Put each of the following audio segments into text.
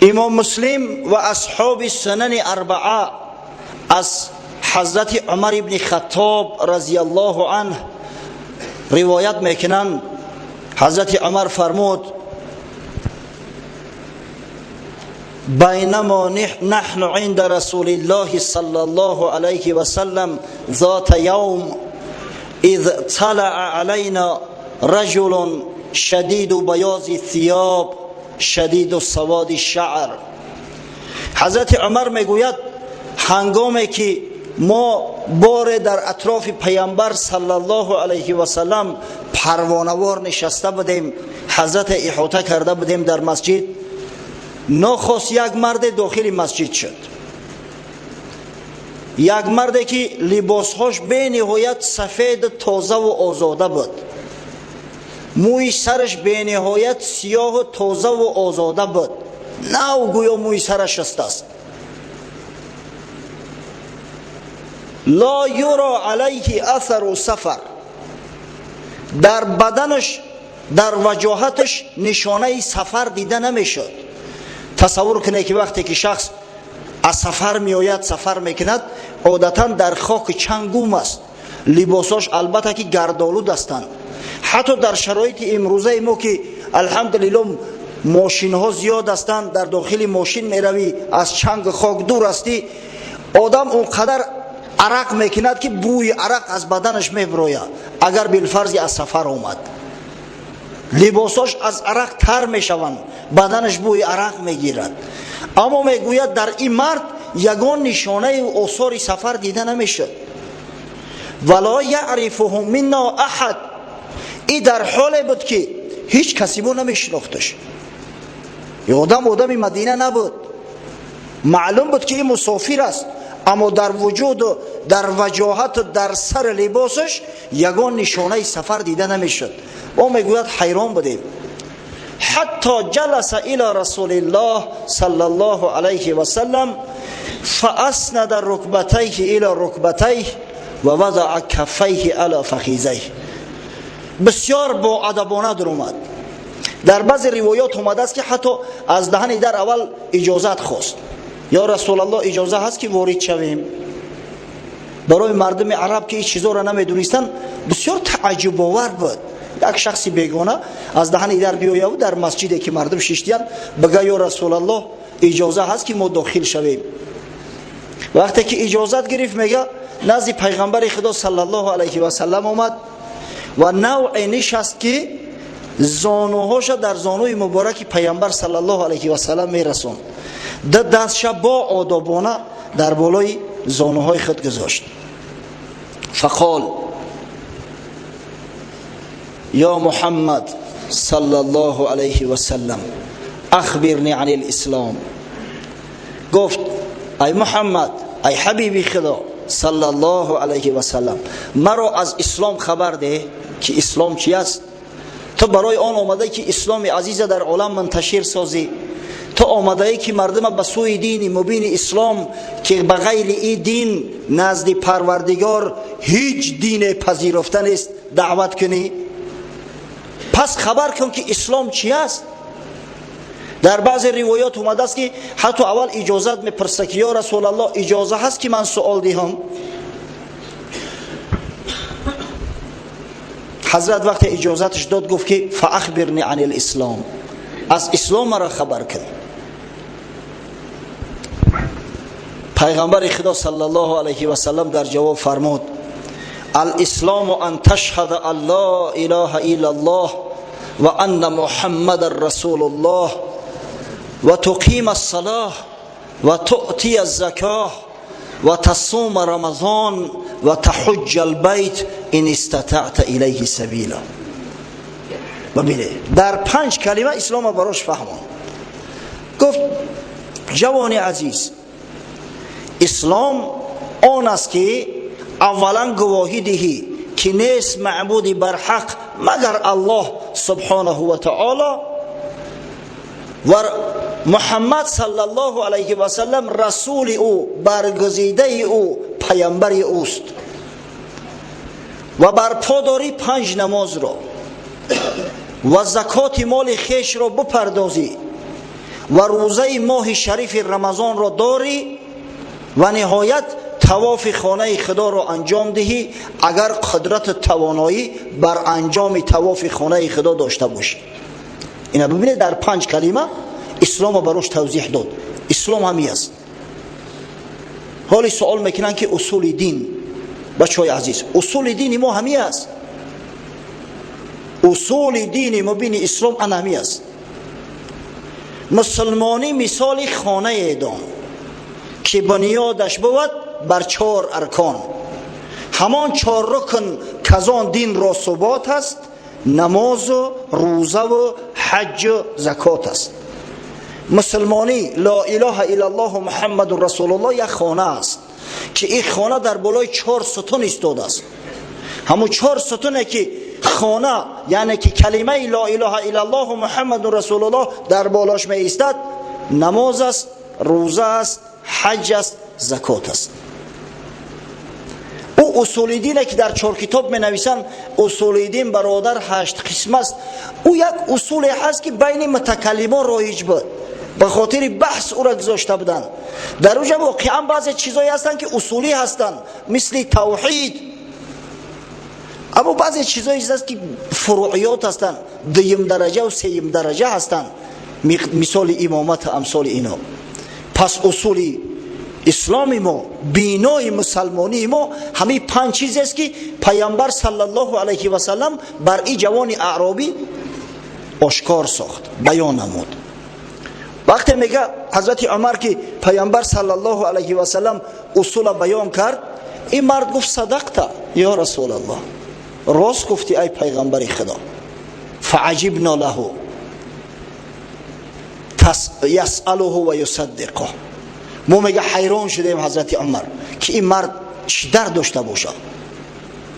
Имом Муслим ва асҳоби сунани арбаа аз ҳазрати Умар ибни Хаттоб разияллоҳу анҳ ривоят мекунанд. Ҳазрати Умар фармуд: بینما نحن عند رسول الله صلى الله عليه وسلم ذات يوم اذ طلع علينا رجل شديد بياض الثياب شديد سواد الشعر. حضرت عمر میگوید هنگامی که ما بار در اطراف پیامبر صلی الله علیه و سلم پروانه‌وار نشسته بودیم، حضرت احاطه کرده بودیم در مسجد، ناخواست یک مرد داخل مسجد شد، یک مردی که لباسهاش به نهایت سفید تازه و آزاده بود، موی سرش به نهایت سیاه و تازه و آزاده بود، نو گویا موی سرش است. لا یرا علیه اثر سفر، در بدنش در وجاهتش نشانه سفر دیده نمیشد. تصور کنه که وقتی که شخص از سفر میآید، سفر میکند، عادتا در خاک چنگ گم است، لباساش البته که گردآلود هستند. حتی در شرایط امروزه ما که الحمدلله ماشین ها زیاد هستند، در داخل ماشین میروی، از چنگ خاک دور هستی، آدم اونقدر عرق میکند که بوی عرق از بدنش میبروید. اگر بالفرض از سفر آمد، لباساش از عرق تر میشوند، بدنش بوی عرق میگیرد. اما میگوید در این مرد یگان نشانه و آثار سفر دیده نمیشد. ولا یعرفه منا احد، این در حال بود که هیچ کسی بو نمیشناختش. این آدم آدم مدینه نبود، معلوم بود که این مسافر است، اما در وجود و در وجاهت و در سر لباسش یگان نشانه سفر دیده نمیشد. او میگوید حیران بودیم. حتی جلس الى رسول الله صلی الله علیه و سلم فاسند رکبتیه الى رکبتیه و وضع کفیه علی فخیذیه. بسیار با ادبانه در اومد. در بعض روایات اومده است که حتی از دهن در اول اجازت خواست، یا رسول الله اجازه هست که وارد شویم؟ برای مردم عرب که این چیزا را نمیدونستند بسیار تعجب آور بود. یک شخص بیگانه از دهن در بیاید و در مسجدی که مردم شیشتیان بگه یا رسول الله اجازه هست که ما داخل شویم؟ وقتی که اجازت گرفت، میگه نزد پیغمبر خدا صلی الله علیه و سلم آمد و نوع نشست که زانوهاش در زانوی مبارک پیامبر صلی الله علیه و سلم میرسوند. دو دستش با آدابانه در بالای زانوهای خود گذاشت. فقال یا محمد صلی الله علیه و سلم اخبرنی عن الاسلام. گفت ای محمد، ای حبیبی خدا صلی الله علیه و سلم، مرا از اسلام خبر ده که اسلام چی است. تو برای آن آمده که اسلام عزیز در عالم منتشر سازی، تو آمده ای که مردم به سوی دین مبین اسلام که به غیر این دین نزد پروردگار هیچ دین پذیرفته نیست دعوت کنی. پس خبر کن که اسلام چی است. در بعض روایات اومده است که حتی اول اجازت میپرسه که یا رسول الله اجازه هست که من سوال دهم؟ حضرت وقتی اجازتش داد گفت که فاخبرنی عن الاسلام، از اسلام مرا خبر کن. پیغمبر خدا صلی الله علیه و سلم در جواب فرمود الاسلام ان تشهد ان لا اله الا الله و ان محمد رسول الله و تقیم الصلاه و تؤتی الزکاه و تصوم رمضان و تحج البیت ان استطعت الیه سبیلا. ببینید در 5 کلمه اسلام براش فهمان. گفت جوان عزیز، اسلام آن است که اولا گواهی دهی که نیست معبودی بر حق مگر الله سبحانه و تعالی و محمد صلی الله علیه و سلم رسول او، برگزیده او، پیامبر اوست و برپا داری 5 نماز را و زکات مال خیش را بپردازی ва рӯзаи моҳи шарифи Рамазонро дорӣ ва ниҳоят тавофи хонаи Худоро анҷом диҳӣ, агар қудрату тавоноӣ бар анҷоми тавофи хонаи Худо дошта бошӣ. Ина бибинед, дар 5 калима исломро барош тавзеҳ дод. Ислом ҳамин аст. Ҳоли суол мекунанд, ки усули дин, бачаҳои азиз, усули дини мо ҳамин аст. Усули дини мубини ислом ана ҳамин аст. Мусулмонӣ мисоли хонае дон, ки бунёдаш бувад бар 4 аркон. Ҳамон 4 рукн казон динро субот аст: намозу рӯзаву ҳаҷҷу закот аст. Мусулмонӣ ло илоҳа иллаллоҳу муҳаммадун расулуллоҳ як хона аст, ки ин хона дар болои 4 сутун истодааст. Ҳамун 4 сутуне ки хона, яъне ки калимаи ло илоҳа иллаллоҳу муҳаммадун расулуллоҳ дар болош меистад, намоз аст, рӯза аст, ҳаҷ аст, закот аст. Ӯ усули дине ки дар 4 китоб менависанд, усули дин, бародар, 8 қисм аст. Ӯ як усуле ҳаст, ки байни мутакаллимон роиҷ буд, ба хотири баҳс ӯра гузошта буданд. Дар уҷа воқеан баъзе чизое ҳастанд, ки усулӣ ҳастанд, мисли тавҳид, аммо баъзе чизое ҳаст, ки фуруъиёт ҳастанд, дуюм дараҷа ва сеюм дараҷа ҳастанд, мисоли имомат амсоли ино. Пас усули исломи мо, бинои мусалмонии мо ҳамин 5 чизест, ки Пайғамбар саллаллоҳу алайҳи васаллам бар ин ҷавони аъробӣ ошкор сохт, баён намуд. Вақте мега ҳазрати Умар, ки Пайғамбар саллаллоҳу алайҳи васаллам усула баён кард, ин мард гуфт: садақта ё расулаллоҳ, рост гуфтӣ, ай пайғамбари Худо. Фаъаҷибно лаҳу ясалуҳу ва юсаддиқу. Мо, мега, ҳайрон шудем ҳазрати Умар, ки ин мард чӣ дар дошта бошад,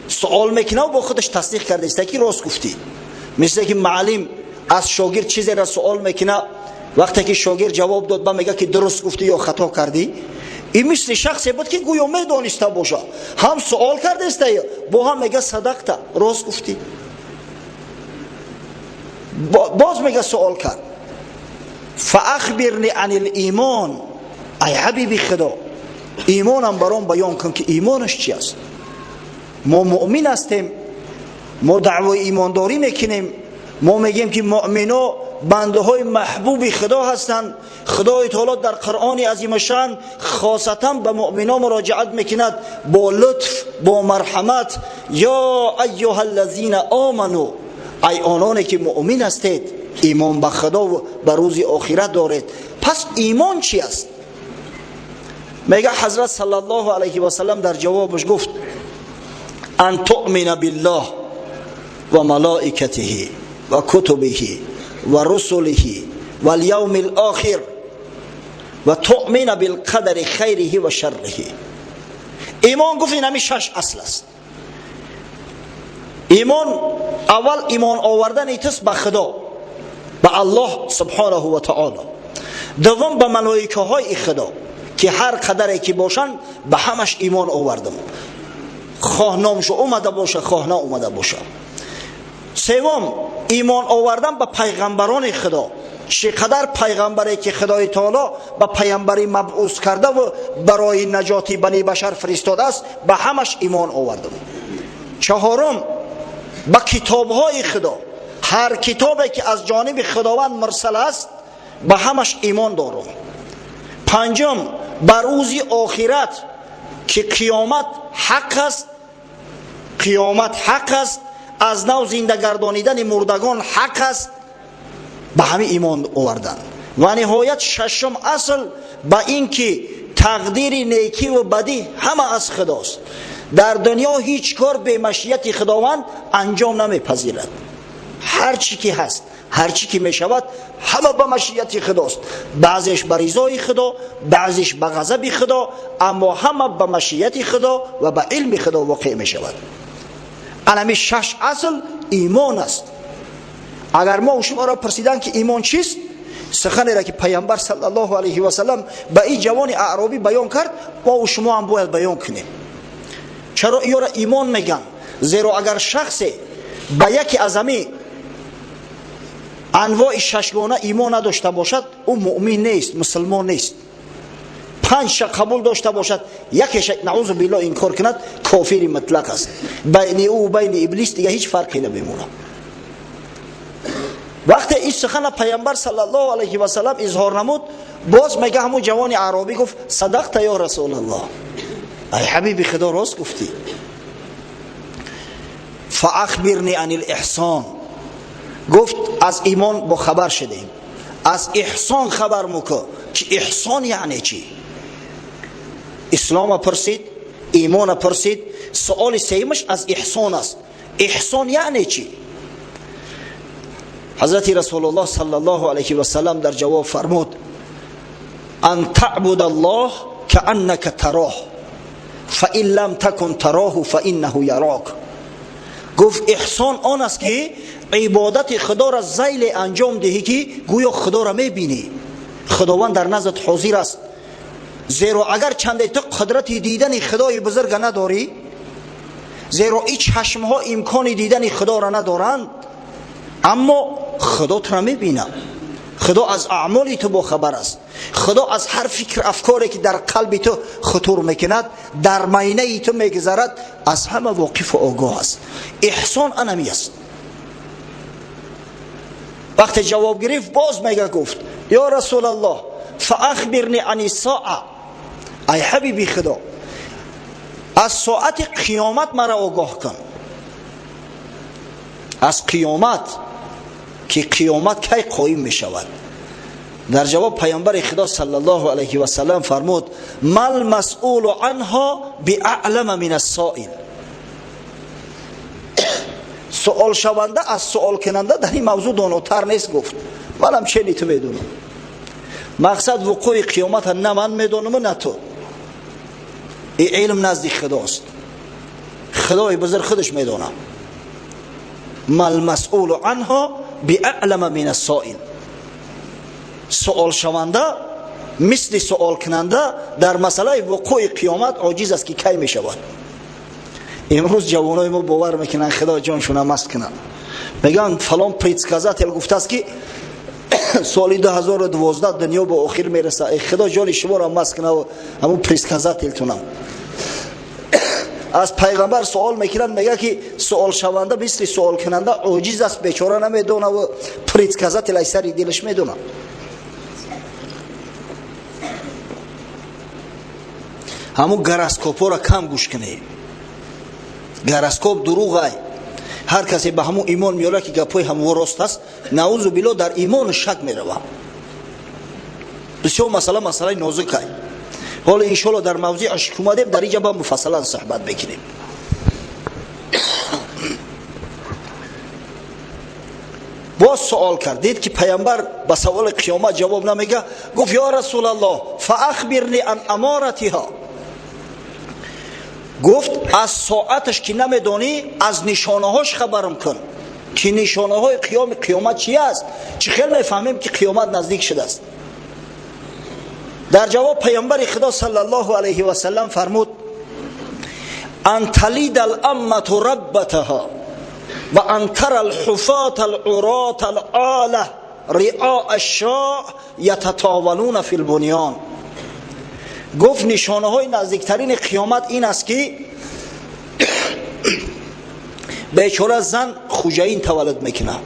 суол мекунав, бо худаш тасдиқ кардаиста, ки рост гуфтӣ. Мисле ки муаллим аз шогирд чизеро суол мекуна, вақте ки шогирд ҷавоб дод, ба мега, ки дуруст гуфтӣ ё хато кардӣ. Ин мисли шахсе буд, ки гӯё медониста боша, ҳам суол кардаиста, бо ҳам мега: садақта, рост гуфтӣ. Боз, мега, суол кард: фаахбирни ани лимон, ай ҳабиби Худо, имонам баром баён кун, ки имонаш чи аст. Мо муъмин ҳастем, мо даъвои имондорӣ мекунем, мо мегӯем, ки муъмино бандаҳои маҳбуби Худо ҳастанд. Худои таоло дар Қуръони азимашан хосатан ба муъмино муроҷиат мекунад бо лутф, бо марҳамат: ё айюҳа аллазина оману, ай ононе ки муъмин ҳастед, имон ба Худо ба рӯзи охират доред. Пас имон чи аст? Мега, ҳазрат саллаллоҳу алайҳи васаллам дар ҷавобаш гуфт: ан туъмина биллоҳ ва малоикатиҳи ва кутубиҳи ва русулиҳи валявми лохир ва туъмина билқадари хайриҳи ва шарриҳи. Имон, гуфт, ин ҳамин 6 асл аст. Имон, аввал имон овардани туст ба Худо, ба Аллоҳ субҳонаҳу ва таоло. Дуввум, ба малоикаҳои Худо, ки ҳар қадаре ки бошанд, ба ҳамаш имон овардам, хоҳ номшо омада боша, хоҳ наомада боша. Севум, имон овардан ба пайғамбарони Худо, чӣ қадар пайғамбаре ки Худои таоло ба пайғамбарӣ мабъус кардаву барои наҷоти бани башар фиристодааст, ба ҳамаш имон овардам. Чаҳорум, ба китобҳои Худо, ҳар китобе ки аз ҷониби Худованд мурсал аст, ба ҳамаш имон дорум. Панҷум, ба рӯзи охират, ки қиёмат ҳақ аст, қиёмат ҳақ аст, аз нав зиндагардонидани мурдагон ҳақ аст, ба ҳамин имон овардан. Ва ниҳоят, шашум асл, ба ин ки тақдири некиву бадӣ ҳама аз Худост. Дар дунё ҳеҷ кор бемашияти Худованд анҷом намепазирад. Ҳар чӣ ки ҳаст, ҳар чӣ ки мешавад, ҳама ба машияти Худост. Баъзеш ба ризои Худо, баъзеш ба ғазаби Худо, аммо ҳама ба машияти Худо ва ба илми Худо воқеъ мешавад. Анами 6 асл имон аст. Агар мо шуморо пурсиданд, ки имон чист, суханеро ки Пайғамбар саллаллоҳу алайҳи васаллам ба ин ҷавони аъробӣ баён кард, мо шумо ҳам бояд баён кунем. Чаро иёро имон мегӯянд? Зеро агар шахсе ба яке аз ҳамин Анвои шашгона имон надошта бошад, ӯ муъмин нест, мусулмон нест. Панҷша қабул дошта бошад, якеша наузу биллоҳ инкор кунад, кофири мутлақ аст. Байни ӯ байни иблис дига ҳеҷ фарқе намемонад. Вақте ин сухана пайғамбар саллаллоҳу алайҳи васаллам изҳор намуд, боз мега ҳамун ҷавони аъробӣ гуфт: садақта ё расулаллоҳ, ай ҳабиби худо, рост гуфтӣ. Фаахбирни ани лиҳсон, гуфт аз имон бохабар шудем, аз иҳсон хабар мукун. Ки иҳсон яъне чӣ? Ислома пурсид, имона пурсид. Суоли сеюмаш аз иҳсон аст. Иҳсон яъне чӣ? Ҳазрати расулуллоҳ саллаллоҳу алайҳи васаллам дар ҷавоб фармуд: ан таъбуда аллоҳ кааннака тароҳ фаин лам такун тароҳу фаиннаҳу ярок. Гуфт иҳсон он аст ки ибодати худоро зайле анҷом диҳӣ, ки гӯё худоро мебинӣ, худованд дар наздат ҳозир аст. Зеро агар чанде ту қудрати дидани худои бузурга надорӣ, зеро ин чашмҳо имкони дидани худоро надоранд, аммо худо туро мебинад, худо аз аъмоли ту бохабар аст, худо аз ҳар фикр афкоре ки дар қалби ту хутур мекунад, дар майнаи ту мегузарад, аз ҳама воқифу огоҳ аст. Иҳсон анами аст. Вақте ҷавоб гирифт, боз мега гуфт: ё расулаллоҳ, фаахбирни ани соа, ай ҳабиби худо, аз соати қиёмат мара огоҳ кун, аз қиёмат, ки қиёмат кай қоим мешавад. Дар ҷавоб пайғамбари худо саллаллоҳу алайҳи васаллам фармуд: мал масъулу анҳо биаълама мин ассоил. Суолшаванда аз суолкунанда дар ин мавзӯъ донотар нест. Гуфт манам чени ту медонам. Мақсад вуқӯи қиёмата на ман медонаму на ту. Ин илм назди худост, худои бузург худаш медонад. Мал масъулу анҳо биаълама мин ассоил. Суолшаванда мисли суолкунанда дар масъалаи вуқӯи қиёмат оҷиз аст, ки кай мешавад. Имрӯз ҷавонои мо бовар мекунанд, худо ҷоншона маст кунанд, мегӯянд фалон предсказатель гуфтааст, ки соли 2012 дунё ба охир мерасад. Э худо ҷони шуморо маст кунад, ҳамун предсказатель тунам. Аз пайғамбар суол мекунанд, мега ки суолшаванда мисли суолкунанда оҷиз аст, бечора намедонаву предсказатель ай сари дилаш медонад. Ҳамун гороскопҳоро кам гӯш кунед. Гороскоп дурӯғай. Ҳар касе ба ҳамун имон меорад, ки гапҳои ҳамво рост аст, наузу билло, дар имону шак меравад. Бисёр масъала масъалаи нозукай. Ҳоло иншоалло дар мавзеъаш омадем, дар инҷа ба муфассалан суҳбат мекунем. Боз суол кард, дид ки пайғамбар ба саволи қиёмат ҷавоб намега. Гуфт: ё расулаллоҳ, фаахбирни ан аморатиҳо. Гуфт аз соаташ ки намедонӣ, аз нишонаҳош хабарам кун, ки нишонаҳои қиёми қиёмат чи аст, чӣ хел мефаҳмем, ки қиёмат наздик шудааст. Дар ҷавоб пайғамбари худо саллаллоҳу алайҳи васаллам фармуд: ан талида аламмату раббатаҳо ва ан тара алҳуфота алурота алола риоа ашшоъ ятатовалуна фи лбунён. Гуфт нишонаҳои наздиктарини қиёмат ин аст, ки бечора зан хуҷаин таваллуд мекунад.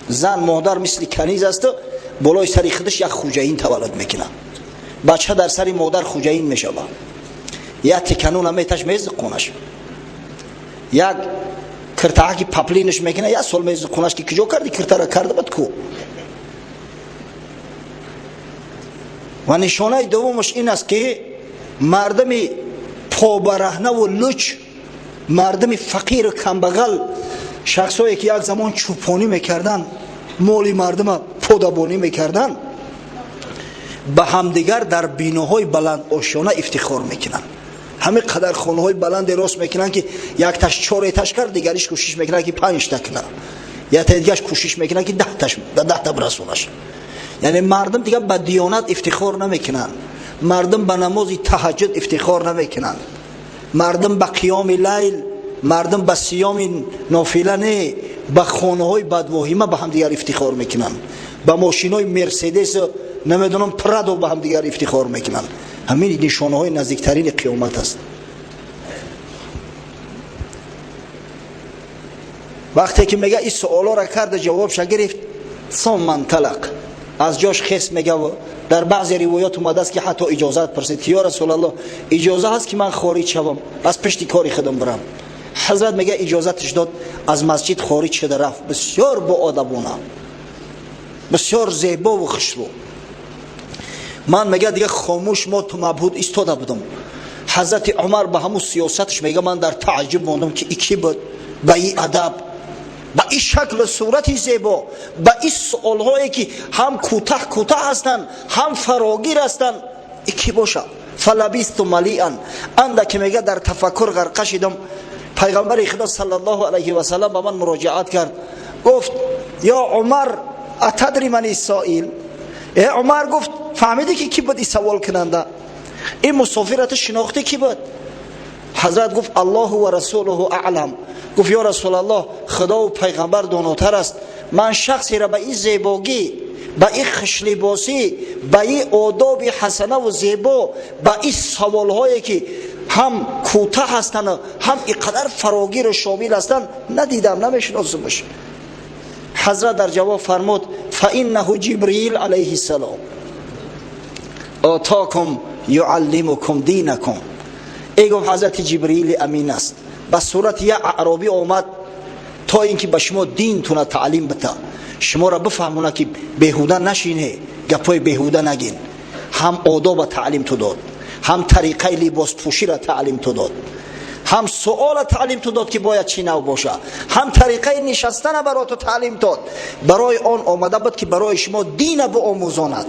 Зан модар мисли каниз асту болои сари худаш як хуҷаин таваллуд мекунад. Бача дар сари модар хуҷаин мешавад. Як тикануна меташ мезиқунаш, як киртааки паплинаш мекунад, як сол мезиқунаш, ки куҷо карди киртара, карда бад ку. Ва нишонаи дуввумаш ин аст, ки мардами побараҳнаву луч, мардами фақиру камбағал, шахсое ки як замон чӯпонӣ мекарданд, моли мардума подабонӣ мекарданд, ба ҳамдигар дар биноҳои баландошёна ифтихор мекунанд. Ҳамин қадар хонаҳои баланде рост мекунанд, ки якташ чор этаж кард, дигариш кӯшиш мекунад, ки панҷта кунад, якта дигаш кӯшиш мекунад, ки даҳта бирасонаш. Яъне мардум дигар ба диёнат ифтихор намекунанд, мардум ба намози таҳаҷҷуд ифтихор намекунанд, мардум ба қиёми лайл, мардум ба сиёми нофила не, Ба хонаҳои бадвоҳима ба ҳамдигар ифтихор мекунанд, ба мошинҳои Мерседес, намедонам, Прадо ба ҳамдигар ифтихор мекунанд. Ҳамин нишонаҳои наздиктарини қиёмат аст. Вақте ки мега ин суолоро карда, ҷавобша гирифт, сумма инталақ, аз ҷош хес мега. Дар баъзе ривоят омадааст, ки ҳатто иҷозат пурсид, ки ё Расулаллоҳ, иҷоза ҳаст, ки ман хориҷ шавам, аз пишти кори худам бирам? Ҳазрат мега иҷозаташ дод, аз масҷид хориҷ шуда рафт, бисёр боодабона, бисёр зебову хушрӯ. Ман мега дига хомӯш моту мабҳуд истода будам. Ҳазрати Умар ба ҳамун сиёсаташ мега ман дар тааҷҷуб мондам, ки ики буд ба и адаб, ба ин шаклу сурати зебо, ба ин суолҳое, ки ҳам кӯтаҳ кӯтаҳ ҳастанд, ҳам фарогир ҳастанд, ики боша? Фалабисту малиан, андаке мега дар тафаккур ғарқа шидам. Пайғамбари Худо саллаллоҳу алайҳи васаллам ба ман муроҷиат кард, гуфт: ё Умар, атадри мани соил? Э Умар, гуфт, фаҳмидӣ, ки кӣ буд ин савол кунанда? Ин мусофирата шинохтӣ, кӣ буд? Ҳазрат гуфт: Аллоҳу ва расулуҳу аълам. Гуфт: ё Расулаллоҳ, Худову пайғамбар донотар аст. Ман шахсеро ба ин зебогӣ, ба ин хушлибосӣ, ба ин одоби ҳасанаву зебо, ба ин саволҳое, ки ҳам кӯтаҳ ҳастанду ҳам ин қадар фарогиру шомил ҳастанд, надидам, намешиносумаш. Ҳазрат дар ҷавоб фармуд: фаиннаҳу Ҷибриил алайҳи салом отокум юаллимукум динакум. Эй, гуфт, ҳазрати Ҷибриили Амин аст, ба сурати як аъробӣ омад, то ин ки ба шумо динтуна таълим бита, шуморо бифаҳмона, ки беҳуда нашине, гапҳои беҳуда нагин. Ҳам одоба таълим ту дод, ҳам тариқаи либоспӯширо таълим ту дод, ҳам суола таълим ту дод, ки бояд чӣ нав боша, ҳам тариқаи нишастана баро ту таълим дод. Барои он омада буд, ки барои шумо дина биомӯзонад,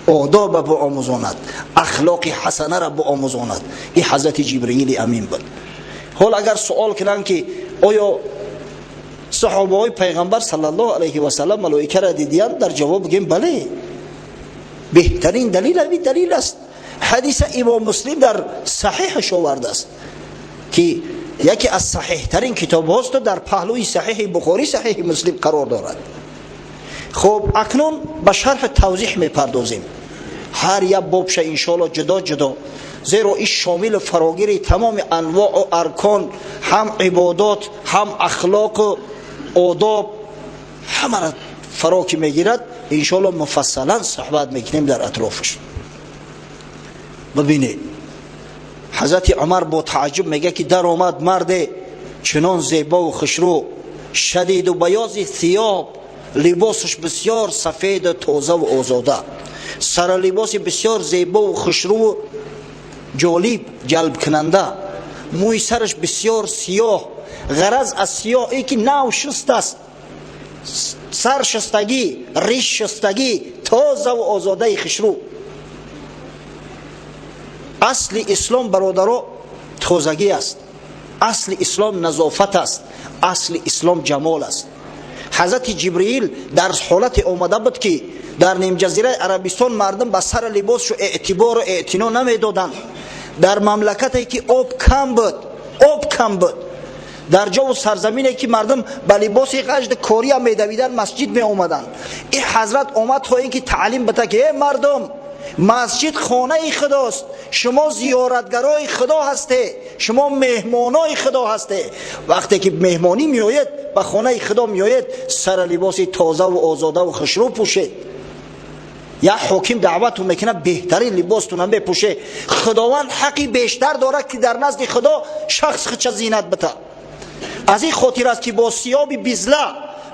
одоба биомӯзонад, ахлоқи ҳасанара биомӯзонад. Ин ҳазрати Ҷибриили Амин буд. Ҳол агар суол кунанд, ки оё саҳобаҳои пайғамбар саллаллоҳу алайҳи васаллам малоикаро дидиянд, дар ҷавоб бигем: бале. Беҳтарин далил ҳамин далил аст. Ҳадиса Имом Муслим дар Саҳиҳаш овардааст, ки яке аз саҳиҳтарин китобҳоасту дар паҳлӯи Саҳиҳи Бухорӣ Саҳиҳи Муслим қарор дорад. Хуб, акнун ба шарҳи тавзиҳ мепардозем, ҳар як бобша иншоалло ҷудо ҷудо, зеро ин шомилу фарогири тамоми анвоу аркон, ҳам ибодот, ҳам ахлоқу одоб, ҳамаро фаро ки мегирад, иншоалло муфассалан суҳбат мекунем дар атрофаш. Бибинед, ҳазрати Умар бо тааҷҷуб мега, ки даромад марде чунон зебову хушрӯ, шадиду баёзи сиёб, либосаш бисёр сафеду тозаву озода, саралибоси бисёр зебову хушрӯву ҷолиб, ҷалбкунанда, мӯи сараш бисёр сиёҳ. Ғараз аз сиёҳ е ки нав шуст аст, сар шустагӣ, риш шустагӣ, тозаву озодаи хушрӯ. Асли ислом, бародаро, тозагӣ аст, асли ислом назофат аст, асли ислом ҷамол аст. Ҳазрати Ҷибриил дар ҳолате омада буд, ки дар нимҷазираи Арабистон мардум ба сари либосшу эътибору эътино намедоданд. Дар мамлакате, ки об кам буд, об кам буд, дар ҷову сарзамине, ки мардум ба либоси ғажди кориам медавиданд, масҷид меомаданд, ин ҳазрат омад, то ин ки таълим бита, ки э мардум, масҷид хонаи Худост, шумо зиёратгарои Худо ҳасте, шумо меҳмонои Худо ҳасте. Вақте ки меҳмонӣ меоед, ба хонаи Худо меоед, сара либоси тозаву озодаву хушрӯ пӯшед. Як ҳоким даъватун мекунад, беҳтарин либостунам бепӯше. Худованд ҳаққи бештар дорад, ки дар назди Худо шахс худша зинат бита. Аз ин хотир аст, ки бо сиёби бизла,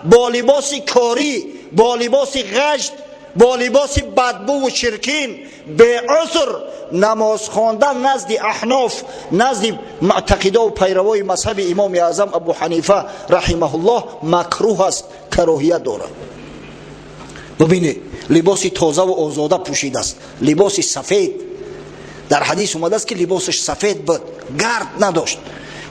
бо либоси корӣ, бо либоси ғажд, бо либоси бадбуву чиркин беузр намоз хондан назди аҳноф, назди муътақидову пайравои мазҳаби Имоми Аъзам Абу Ҳанифа раҳимаҳуллоҳ макрӯҳ аст, кароҳият дорад. Бубинед, либоси тозаву озода пӯшидааст, либоси сафед. Дар ҳадис омадааст, ки либосаш сафед буд, гард надошт.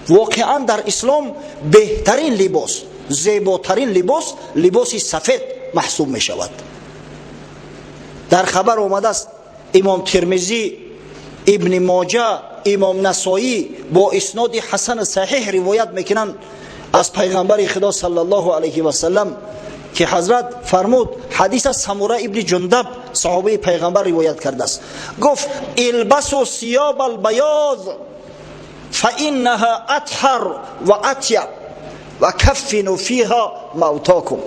Воқеан дар ислом беҳтарин либос, зеботарин либос либоси сафед маҳсуб мешавад. Дар хабар омадааст, Имом Термизӣ, Ибни Моҷа, Имом Насоӣ бо исноди ҳасани саҳиҳ ривоят мекунанд. Аз пайғамбари Худо саллаллоҳу алайҳи васаллам ки ҳазрат фармуд, ҳадис аз Самура ибни Ҷундаб, саҳобаи пайғамбар, ривоят кардааст. Гуфт: البسوا ثياب البياض فإنها أطهر وأطيب وكفنوا فيها موتاكم.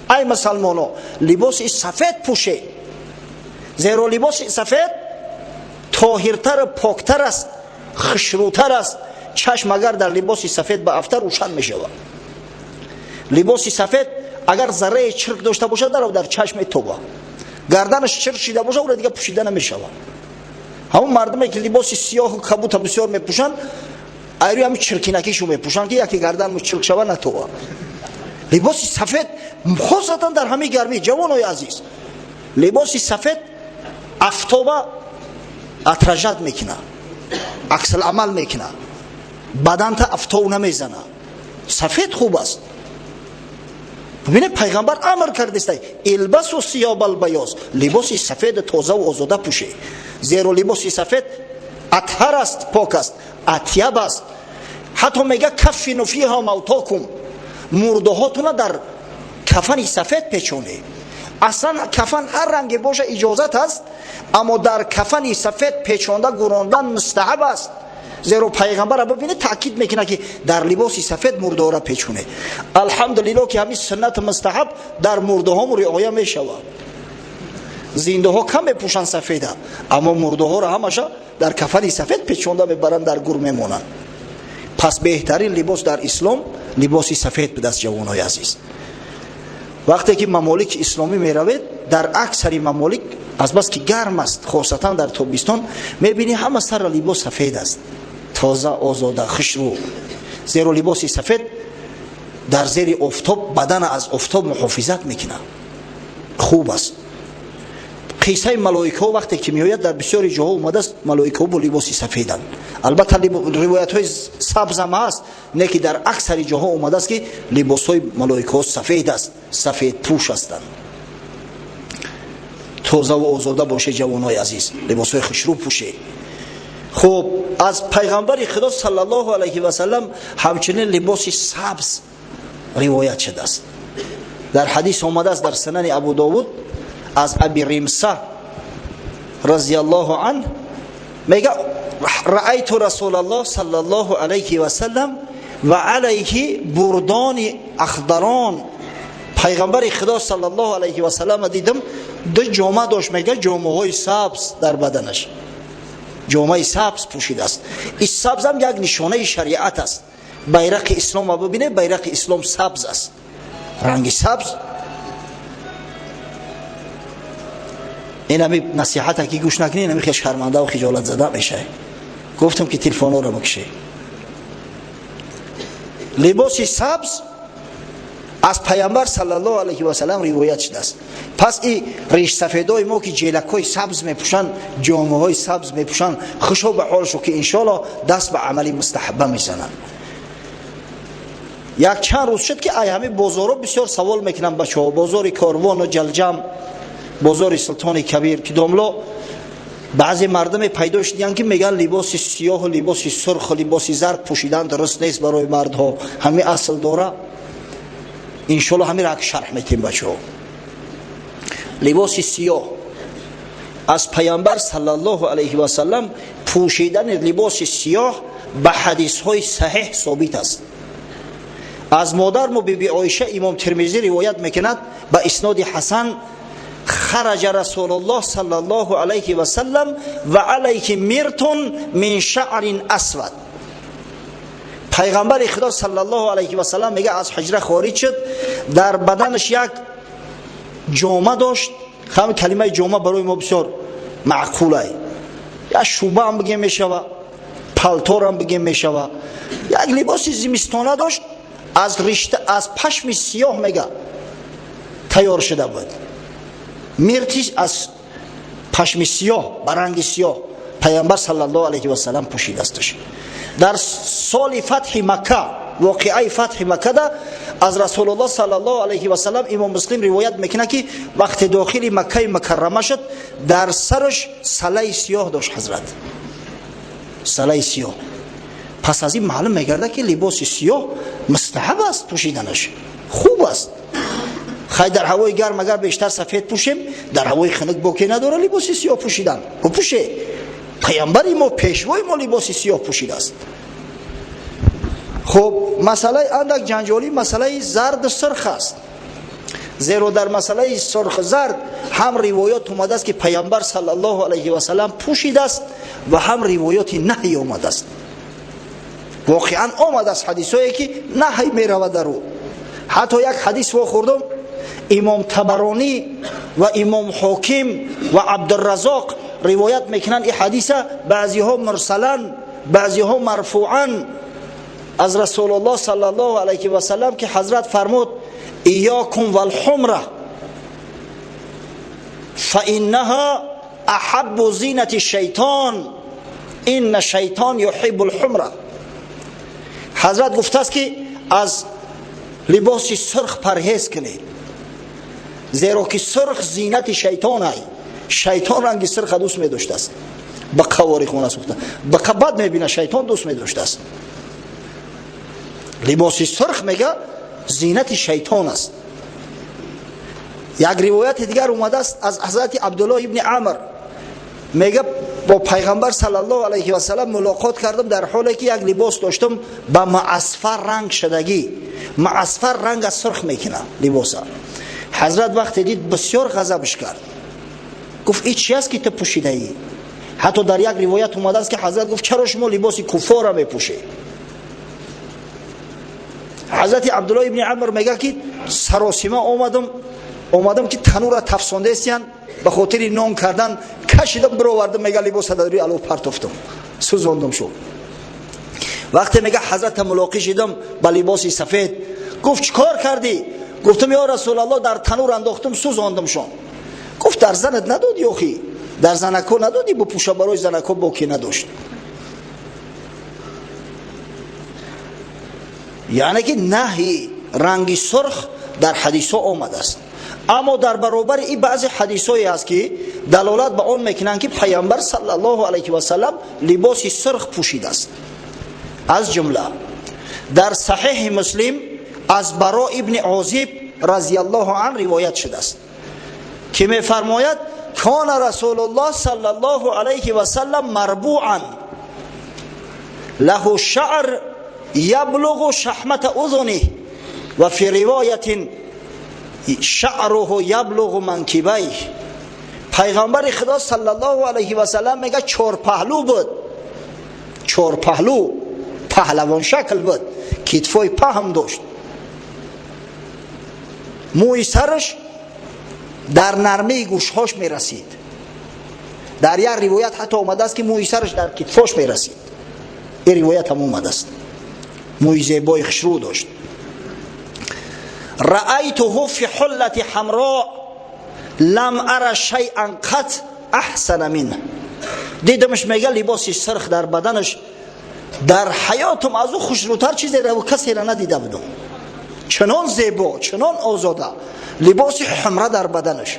Ай мусалмоно, либоси сафед пӯшед, зеро либоси сафед тоҳиртару поктар аст, хушрӯтар аст. Чашм агар дар либоси сафед ба афта, рӯшан мешавад. Либоси сафед агар зарраи чирк дошта бошад, дар чашм метоба. Гарданаш чирк шида бошад, ӯро дига пӯшида намешавад. Ҳамон мардуме ки либоси сиёҳу кабута бисёр мепӯшанд, айрӯи ҳами чиркинакишу мепӯшанд, ки яке гарданму чирк шава, натоба. Либоси сафед, хосатан дар ҳамин гармӣ, ҷавонои азиз, либоси сафед афтоба отражать мекунад, аксиламал мекунад, баданта афтов намезана. Сафед хуб аст. Бибинед, пайғамбар амр кардеста: البسوا ثياب البياض, либоси сафеду тозаву озода пӯше, зеро либоси сафед أطهر аст, пок аст, أطيب аст. Ҳатто мега: كفنوا فيها موتاكم, мурдаҳотуна дар кафани сафед печонед. Аслан кафан ҳар ранге боша, иҷозат аст, аммо дар кафани сафед печонда гурондан мустаҳаб аст, зеро пайғамбара бибинед, таъкид мекунад, ки дар либоси сафед мурдаҳоро печонед. Алҳамдулилло, ки ҳамин суннати мустаҳаб дар мурдаҳому риоя мешавад. Зиндаҳо кам мепӯшанд сафеда, аммо мурдаҳоро ҳамаша дар кафани сафед печонда мебаранд, дар гур мемонанд. Пас беҳтарин либос дар ислом либоси сафед будааст. Ҷавонои азиз, вақте ки мамолики исломӣ меравед, дар аксари мамолик азбаски гарм аст, хосатан дар тобистон, мебинӣ, ҳама сарра либос сафед аст, тоза, озода, хушрӯ, зеро либоси сафед дар зери офтоб бадана аз офтоб муҳофизат мекунад, хуб аст. Қиссаи малоикаҳо вақте ки меояд, дар бисёри ҷоҳо омадааст, малоикаҳо бо либоси сафеданд. Албатта, ривоятҳои сабзам ҳаст, не ки дар аксари ҷоҳо омадааст, ки либосҳои малоикаҳо сафед аст, сафедпӯш ҳастанд. Тозаву озода боше, ҷавонои азиз, либосҳои хушрӯ пӯшед. Хуб, аз пайғамбари Худо саллаллоҳу алайҳи васалам ҳамчунин либоси сабз ривоят шудааст. Дар ҳадис омадааст, дар Сунани Абу Довуд, аз Аби Римса разиаллоҳу анҳ, мега: رأيت رسول الله صلى الله عليه وسلم وعليه بردان أخضران. Пайғамбари Худо саллаллоҳу алайҳи васаллама дидам, ду ҷома дошт, мега, ҷомаҳои сабз дар баданаш, ҷомаи сабз пӯшидааст. Ин сабзам як нишонаи шариат аст. Байрақи ислома бибинед, байрақи ислом сабз аст, ранги сабз. Ин ҳами насиҳата ки гӯш накунӣ, ҳами хел шармандаву хиҷолат зада мешавӣ. Гуфтам, ки телефонҳоро бикушӣ. Либоси сабз аз пайғамбар саллаллоҳу алайҳи васалам ривоят шудааст. Пас и ришсафедои мо, ки ҷелакҳои сабз мепӯшанд, ҷомаҳои сабз мепӯшанд, хушо ба ҳолшо, ки иншоалло даст ба амали мустаҳаба мезананд. Як чанд рӯз шуд, ки ай ҳами бозорҳо бисёр савол мекунанд бачаҳо, бозори Корвону Ҷалҷам, бозори Султони Кабир, ки домло баъзе мардуме пайдо шудиянд, ки мегӯянд, либоси сиёҳу либоси сурху либоси зард пӯшидан дуруст нест барои мардҳо. Ҳами асл дора? Иншоалло, ҳамира як шарҳ метем, бачаҳо. Либоси сиёҳ аз пайғамбар саллаллоҳу алайҳи васалам, пӯшидани либоси сиёҳ ба ҳадисҳои саҳеҳ собит аст. Аз модармо биби Оиша имом Термизӣ ривоят мекунад ба исноди ҳасан: خرج رسول الله صلى الله عليه وسلم وعليه مرط من شعر أسود. Пайғамбари Худо саллаллоҳу алайҳи васалам, мега, аз ҳуҷра хориҷ шуд, дар баданаш як ҷома дошт. Ҳами калимаи ҷома барои мо бисёр маъқулай, як шубаам бигем мешава, палторам бигем мешава. Як либоси зимистона дошт, аз ришта, аз пашми сиёҳ, мега, тайёр шуда буд. Миртиш аз пашми сиёҳ, ба ранги сиёҳ пайғамбар саллаллоҳу алайҳи васалам пӯшидасташ. Дар соли фатҳи Макка, воқеаи фатҳи Маккада, аз Расулуллоҳ саллаллоҳу алайҳи васалам имом Муслим ривоят мекунад, ки вақте дохили Маккаи Мукаррама шуд, дар сараш салаи сиёҳ дошт ҳазрат, салаи сиёҳ. Пас аз ин маълум мегардад, ки либоси сиёҳ мустаҳаб аст, пӯшиданаш хуб аст. Хай, дар ҳавои гарм агар бештар сафед пӯшем, дар ҳавои хунук боке надора либоси сиёҳ пӯшидан. Бупӯше. Паямбари мо, пешвои мо либоси сиёҳ пӯшидааст. Хуб, масъалаи андак ҷанҷолӣ масъалаи зарду сурх аст. Зеро дар масъалаи сурх зард ҳам ривоят омадааст, ки паямбар саллаллоҳу алайҳи васаллам пӯшидааст, ва ҳам ривояти наҳй омадааст. Воқеан омадааст ҳадисое, ки наҳй меравад дар ӯ. Ҳатто як ҳадис вохӯрдум, имом Табаронӣ ва имом Ҳоким ва Абдуразоқ ривоят мекунанд ин ҳадиса, баъзиҳо мурсалан, баъзиҳо марфуан, аз Расулуллоҳ саллаллоҳу алайҳи васаллам, ки ҳазрат фармуд: «Иёкум валҳумра фаиннаҳа аҳаббу зинати шайтон, инна шайтон юҳиббу лҳумра». Ҳазрат гуфтааст, ки аз либоси сурх парҳез кунед, зеро ки сурх зинати шайтон ай, шайтон ранги сурха дӯст медоштааст. Ба қавори хона сӯхта ба бад мебина, шайтон дӯст медоштааст либоси сурх, мега, зинати шайтон аст. Як ривояти дигар омадааст аз ҳазрати Абдуллоҳ ибни Амр, мега, бо пайғамбар саллаллоҳу алайҳи васаллам мулоқот кардам, дар ҳоле ки як либос доштам ба маъасфар ранг шудагӣ. Маъасфар ранг аз сурх мекунад либоса. Ҳазрат вақте дид, бисёр ғазабш кард, гуфт: «Ин чи аст, ки ту пӯшидаӣ?» Ҳатто дар як ривоят омадааст, ки ҳазрат гуфт: «Чаро шумо либоси куффора мепӯшед?» Ҳазрати Абдуллоҳ ибни Амр мега, ки саросима омадам, ки танура тафсондаестиян ба хотири нон кардан, кашидам, бировардам, мега, либоса дар рӯи алов партофтам, сӯзондам шуд. Вақте, мега, ҳазрата мулоқӣ шидам ба либоси сафед, гуфт: «Чӣ кор кардӣ?» Гуфтам: «Ё Расулаллоҳ, дар танур андохтам, сӯзондам шон». Гуфт: «Дар занат надодӣ охи? Дар занако надодӣ бупӯша?» Барои занако боке надошт. Яъне ки наҳи ранги сурх дар ҳадисҳо омадааст. Аммо дар баробари ин баъзе ҳадисҳое ҳаст, ки далолат ба он мекунанд, ки пайғамбар саллаллоҳу алайҳи васаллам либоси сурх пӯшидааст. Аз ҷумла дар Саҳеҳи Муслим аз Баро ибни Озиб разияллоҳу ан ривоят шудааст, ки мефармояд: «Кана Расулуллоҳ саллаллоҳу алайҳи васаллам марбуан, лаҳу шаър яблуғу шаҳмата узуних, ва фи ривоятин шаъруҳу яблуғу манкибайҳ». Пайғамбари Худо саллаллоҳу алайҳи васаллам, мега, чорпаҳлӯ буд, чорпаҳлӯ, паҳлавоншакл буд, китфои паҳм дошт, мӯи сараш дар нармаи гӯшҳош мерасид. Дар як ривоят ҳатто омадааст, ки мӯи сараш дар китфош мерасид. Ин ривоят ҳам омадааст. Мӯи зебои хушрӯ дошт. «Раайтуҳу фи ҳуллати ҳамро, лам ара шайъан қат аҳсана минҳ». Дидамш, мега, либоси сурх дар баданаш, дар ҳаётам аз ӯ хушрӯтар чизеро, касеро надида будам, чунон зебо, чунон озода, либоси ҳумра дар баданаш.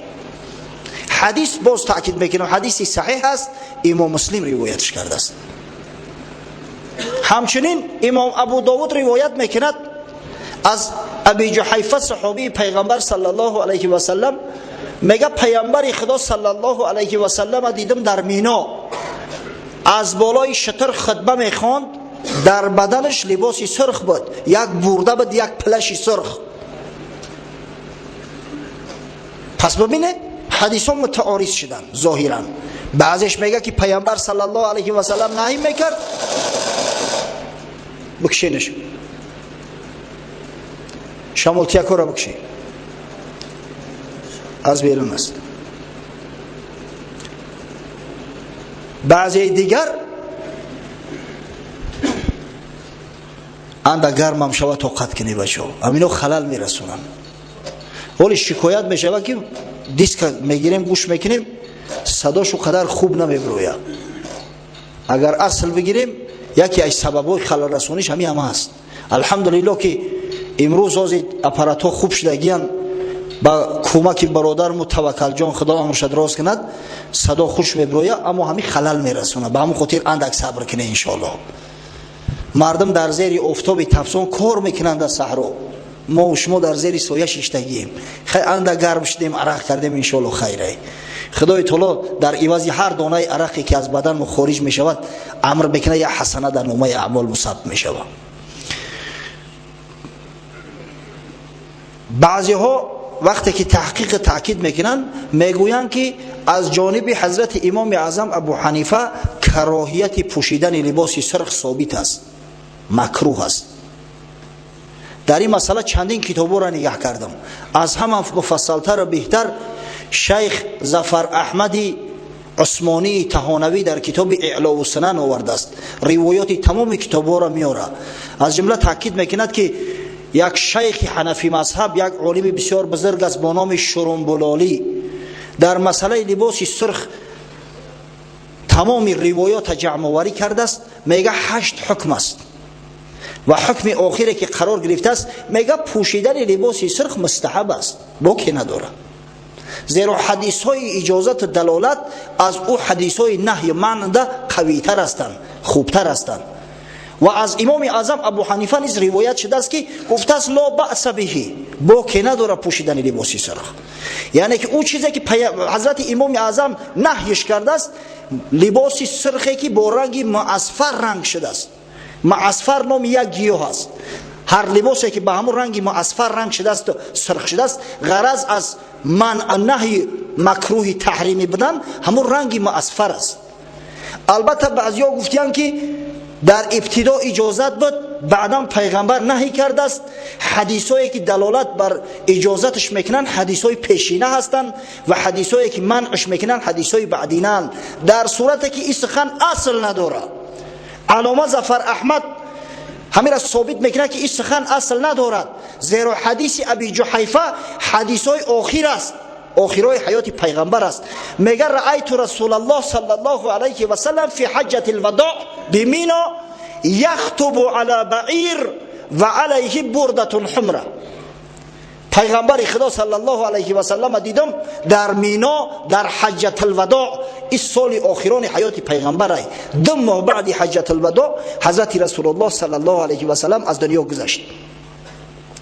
Ҳадис, боз таъкид мекунам, ҳадиси саҳеҳ аст, имом Муслим ривоятш кардааст. Ҳамчунин имом Абу Довуд ривоят мекунад аз Аби Ҷуҳайфа, саҳобии пайғамбар саллаллоҳу алайҳи васаллам, мега, пайғамбари Худо саллаллоҳу алайҳи васаллама дидам дар Мино, аз болои шутур хутба мехонд, дар баданаш либоси сурх буд, як бурда буд, як плаши сурх. Пас бибинед, ҳадисҳо мутаориз шуданд зоҳиран. Баъзеш мега, ки пайғамбар саллаллоҳу алайҳи васаллам наҳӣ мекард. Бикшенаш, шамолтиякора бикши, аз берун аст. Баъзеи дигар анда гармам шава, тоқат кунӣ, бачаҳо, амино халал мерасонанд. Ҳоли шикоят мешавад, ки диска мегирем, гӯш мекунем, садошу қадар хуб намебирояд. Агар асл бигирем, яке аз сабабҳои халалрасониш ҳамин ҳама аст. Алҳамдулиллоҳ, ки имрӯз ҳозир аппаратҳо хуб шудагиян, ба кӯмаки бародарму Таваккалҷон, Худо амрша дроз кунад, садо хуш мебирояд, аммо ҳамин халал мерасонад. Ба ҳамон хотир андак сабр кунед, иншоаллоҳ. Мардум дар зери офтоби тафсон кор мекунанд дар саҳро, мо шумо дар зери соя шиштагием. Хай анда гарм шудем, арақ кардем, иншоалло хайре. Худои таоло дар ивази ҳар донаи арақе ки аз бадан мо хориҷ мешавад, амр мекунад, як ҳасана дар номаи аъмол мусабб мешавад. Баъзеҳо вақте ки таҳқиқ таъкид мекунанд, мегӯянд ки аз ҷониби ҳазрати имоми аъзам Абу Ҳанифа кароҳияти пӯшидани либоси сурх собит аст, макрӯҳ аст. Дар ин масъала чандин китобҳоро нигаҳ кардам. Аз ҳама муфассалтару беҳтар шайх Зафар Аҳмади Усмонии Таҳонавӣ дар китоби Иълову Сунан овардааст. Ривоёти тамоми китобҳоро меорад. Аз ҷумла таъкид мекунад ки як шайхи ҳанафӣ мазҳаб, як олими бисёр бузург аст бо номи Шурумбулолӣ, дар масъалаи либоси сурх тамоми ривоёта ҷамъоварӣ кардааст. Мега 8 ҳукм аст ва ҳукми охире ки қарор гирифтааст, мега пӯшидани либоси сурх мустаҳаб аст, боке надорад. Зеро ҳадисҳои иҷозату далолат аз ӯ ҳадисҳои наҳю манъда қавитар ҳастанд, хубтар ҳастанд. Ва аз имоми аъзам Абу Ҳанифа низ ривоят шудааст ки гуфтааст ло баъса биҳи, боке надорад пӯшидани либоси сурх. Яъне ки ӯ чизе ки ҳазрати имоми аъзам наҳйш кардааст, либоси сурхе ки бо ранги муасфар ранг шудааст. Муасфар номи як гиёҳ аст. Ҳар либосе ки ба ҳамон ранги муасфар ранг шудааст, сурх шудааст, ғараз аз манъ наҳи макрӯҳи таҳримӣ будан ҳамон ранги муасфар аст. Албатта баъзиҳо гуфтиянд ки дар ибтидо иҷозат буд, баъдан пайғамбар наҳӣ кардааст. Ҳадисҳое ки далолат бар иҷозаташ мекунанд ҳадисҳои пешина ҳастанд ва ҳадисҳое ки манъш мекунанд ҳадисҳои баъдинаанд, дар сурате ки ин сухан асл надорад. Аллома Зафар Аҳмад ҳамира собит мекунад ки ин сухан асл надорад, зеро ҳадиси Аби Ҷуҳайфа ҳадисҳои охир аст, охирои ҳаёти пайғамбар аст. Мега раайту расулаллоҳ саллаллоҳу алайҳи васаллам фи ҳаҷҷати лвадоъ бимино яхтубу ала баир ва алайҳи бурдатун ҳумра. Пайғамбари худо саллаллоҳу алайҳи васаллама дидам дар Мино дар ҳаҷҷатулвадоъ, ин соли охирони ҳаёти пайғамбарай, 2 моҳ баъди ҳаҷҷатулвадоъ ҳазрати расулуллоҳ саллаллоҳу алайҳи васаллам аз дунё гузашт.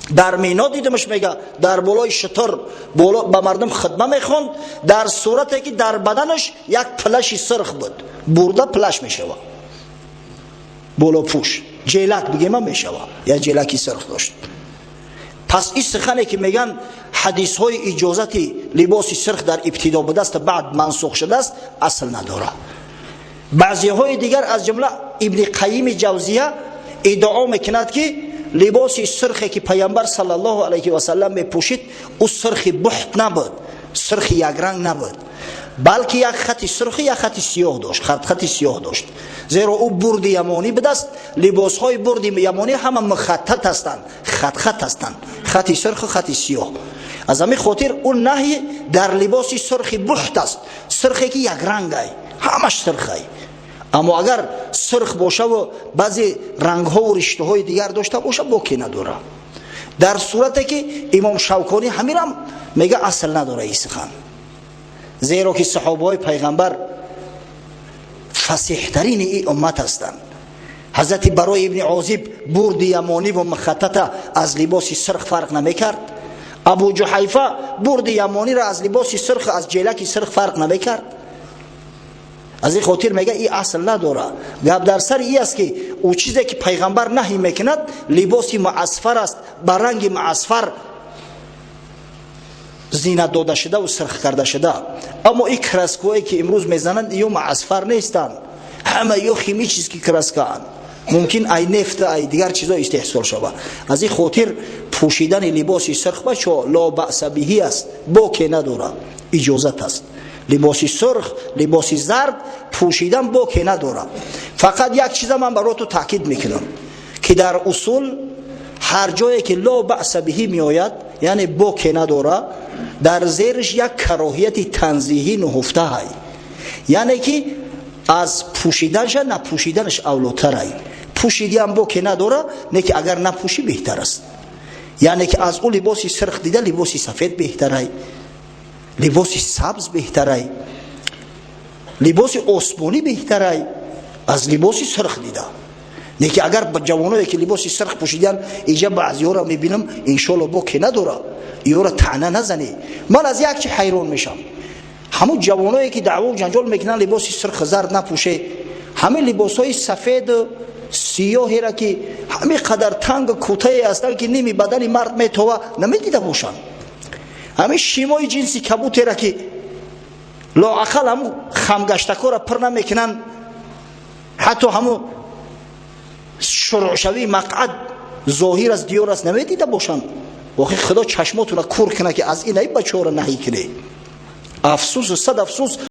Дар Мино дидамаш, мега дар болои шутур ба мардум хидма мехонд, дар сурате ки дар баданаш як плаши сурх буд. Бурда плаш мешава, болопӯш, ҷелак бигема мешава, як ҷелаки сурх дошт. Пас ин сухане ки меган ҳадисҳои иҷозати либоси сурх дар ибтидо будааст, баъд мансух шудааст, асл надорад. Баъзеҳои дигар аз ҷумла Ибни Қайими Ҷавзия иддао мекунад ки либоси сурхе ки пайғамбар саллаллоҳу алайҳи васаллам мепӯшид, ӯ сурхи бухт набуд, сурхи якранг набуд, балки як хати сурхи як хати сиёҳ дошт, хати сиёҳ дошт. Зеро ӯ бурди ямонӣ будааст. Либосҳои бурди ямонӣ ҳама мухаттат ҳастанд, хатхат ҳастанд, хати сурху хати сиёҳ. Аз ҳамин хотир ӯ наҳи дар либоси сурхи бухт аст, сурхе ки якрангай, ҳамаш сурхай. Аммо агар сурх бошаву баъзе рангҳову риштаҳои дигар дошта боша, боке надорад. Дар сурате ки имом Шавконӣ ҳаминам мега асл надора ин сухан, зеро ки саҳобаҳои пайғамбар фасиҳтарини ин уммат ҳастанд. Ҳазрати Барои ибни Озиб бурди ямониву мухаттата аз либоси сурх фарқ намекард. Абу Ҷуҳайфа бурди ямониро аз либоси сурх, аз ҷелаки сурх фарқ намекард. Аз ин хотир мега ин асл надора. Гап дар сари ин аст ки ӯ чизе ки пайғамбар наҳӣ мекунад либоси муасфар аст, ба ранги муасфар зинат дода шуда ва сурх карда шуда. Аммо ин краское ки имрӯз мезананд, ё муасфар нестанд, ҳама ё химический краскаанд, мумкин ай нефт, ай дигар чизо истеҳсол шавад. Аз ин хотир пӯшидани либоси сурх, бачо, ло баъса биҳӣ аст, боке надорад, иҷозат аст. Либоси сурх, либоси зард пӯшидан боке надорад. Фақат як чиза ман барои ту таъкид мекунам ки дар усул ҳар ҷое ки ло баъса биҳӣ меояд, яъне боке надорад, дар зериш як кароҳияти танзиҳӣ нуҳуфтаҳай, яъне ки аз пӯшиданша напӯшиданаш авлотарай. Пӯшидиам боке надора, не ки агар напӯшӣ беҳтар аст. Яъне ки аз ӯ либоси сурх дида либоси сафед беҳтарай, либоси сабз беҳтарай, либоси осмонӣ беҳтарай аз либоси сурх дида. Неки агар ба ҷавоное, ки либоси сирх пӯшидан, иҷа баъзиҳоро мебинам, иншоалло боке надора, иёро таъна назанӣ. Ман аз як чи ҳайрон мешам: ҳамун ҷавоное, ки даъву ҷанҷол мекунанд, либоси сирх, зард напӯше, ҳамин либосҳои сафеду сиёҳеро, ки ҳамин қадар тангу кӯтае ҳастанд, ки ними бадани мард метова, намедида бошанд. Ҳамин шимои ҷинси кабутера, ки лоақал ҳамун хамгаштакора пир намекунанд, ҳатто ҳамун шурӯъшавии мақъад зоҳир аст, диёр аст, намедида бошанд. Охи, Худо чашмотуна кур куна, ки аз ин ай бачаҳоро наҳӣ кунед. Афсӯсу сад афсӯс.